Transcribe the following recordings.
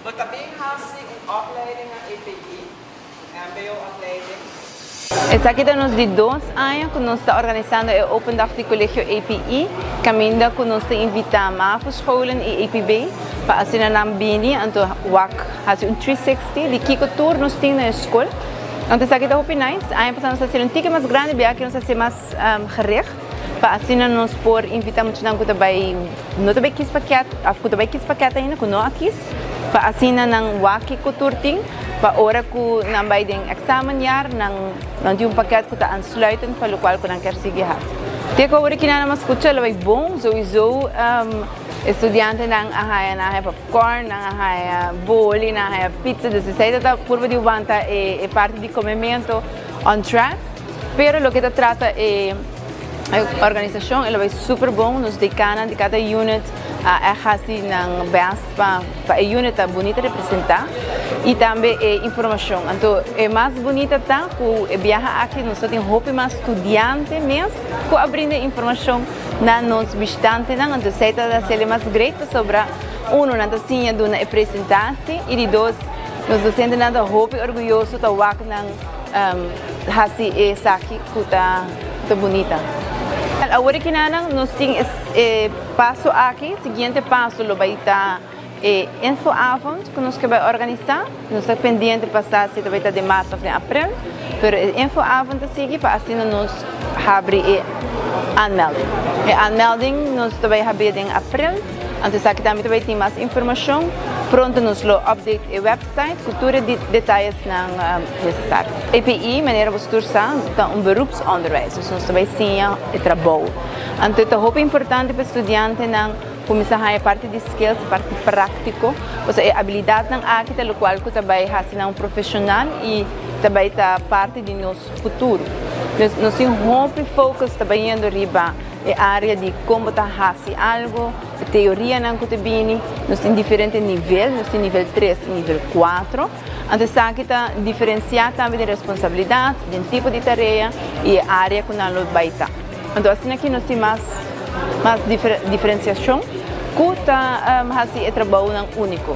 Bo ta bin hasi un opleiding na EPI, un mbo-opleiding. Esaki ta nos di dos aña ku nos ta organisando e Open Dag di Kolegio EPI, kaminda ku nos ta invitá mavo-scholen i EPB pa asina nan bini anto wak hasi un 360 di kiko tur nos tin na e skol. Anto esaki ta hopi nice. Aña pasá nos a hasi un tiki mas grandi, bia aki nos a hasi mas gericht pa asina nos por invitá muchanan ku ta bai no ta bai kis pakèt òf ku ta bai kis pakèt ainda ku no a kis pa asina nan wak kiko tur tin pa ora ku nan bai den èksamenjaar nan nan tin un pakèt ku ta aansluitend pa lokual ku nan kier sigui hasi. Te ku awor kinan nan a skucha lo bai bon, souiso estudiantenan a haya nan a haya popcorn, nan a haya boli, nan a haya pizza, dus esei ta ta purba di wanta e parti di komemento on track, pero loke ta trata e E organisashon e lo bai super bon, nos dekanan di kada unit a ègt hasi nan bèst pa pa e unit ta bunita representá i tambe e informashon. Anto e mas bunita ta ku e biaha aki nos ta tin hopi mas studiante mes ku a brinda informashon na nos bishitantenan, anto esei ta hasiel e mas great pasobra uno nan ta siña duna e presentasi i di dos nos dosentenan ta hopi orguyoso ta wak nan hasi esaki ku ta ta bunita. Awor aki nan nos tin e paso aki, siguiente paso lo bai ta e infoavond ku nos ke bai organisá. Nos ta pendiente pa sa si ta bai ta den mart òf den aprel, pero e infoavond ta sigui pa asina nos habri e aanmelding. E aanmelding nos ta bai habri den aprel, anto esaki tambe ta bai tin mas informashon. Pronto nos lo update e website. Ku tur e detayesnan nesesario. EPI, manera boso tur sa, ta un beroepsonderwijs, dus nos ta bai siña e trabou. Anto ta hopi importante pa e studiantenan kuminsá haña parti di skills, parti práktiko, pasobra e abilidatnan aki ta lokual ku ta bai hasi nan un profeshonal i ta bai ta parti di nos futuro. Dus nos tin hopi focus ta bai yendo riba e área di kon bo ta hasi algu. E teorianan ku ta bini, nos tin diferente nivel, nos tin nivel tres i nivel kuatro. Anto esaki ta diferensiá tambe den responsabilidat, den tipo di tarea i e área ku nan lo bai ta. Anto asina aki nos tin mas mas diferensiashon ku ta hasi e trabounan úniko.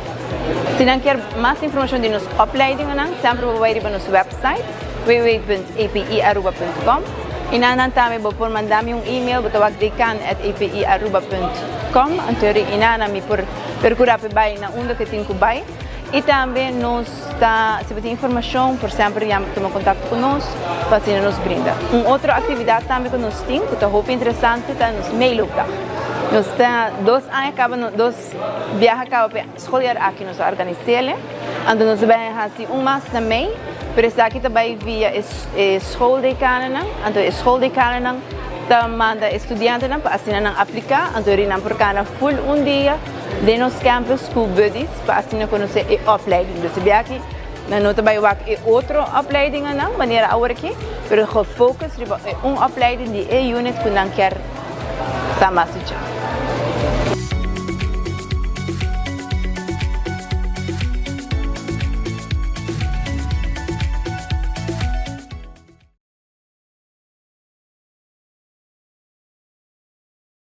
Si nan kier mas informashon di nos opleidingannan, semper bo bai riba nos wèpsait www.epiaruba.com i nan nan tambe bo por manda mi un email, bo ta wak dekan@epiaruba.com, anto ri i nan mi por percura pa e bai na unda ke tin ku bai. I tambe nos ta, si bo tin informashon, por semper yama tuma kontakto ku nos pa asina nos brinda. Un otro aktividat tambe ku nos tin ku ta hopi interesante ta nos meeloopdag. Nos ta dos aña kaba, dos biaha kaba pa e Schooljaar aki nos a organis'el, anto nos a bai hasi un mas na mei, pero esaki ta bai via e schooldekanonan, anto e schooldekanonan ta manda e studiantenan pa asina nan apliká, anto eri nan por kana full un dia den nos campus ku buddies pa asina konosé e opleiding. Dus e bia aki nan no ta bai wak e otro opleidingannan manera awor aki, pero gefocus riba e un opleiding di e unit ku nan kier sa mas di dje.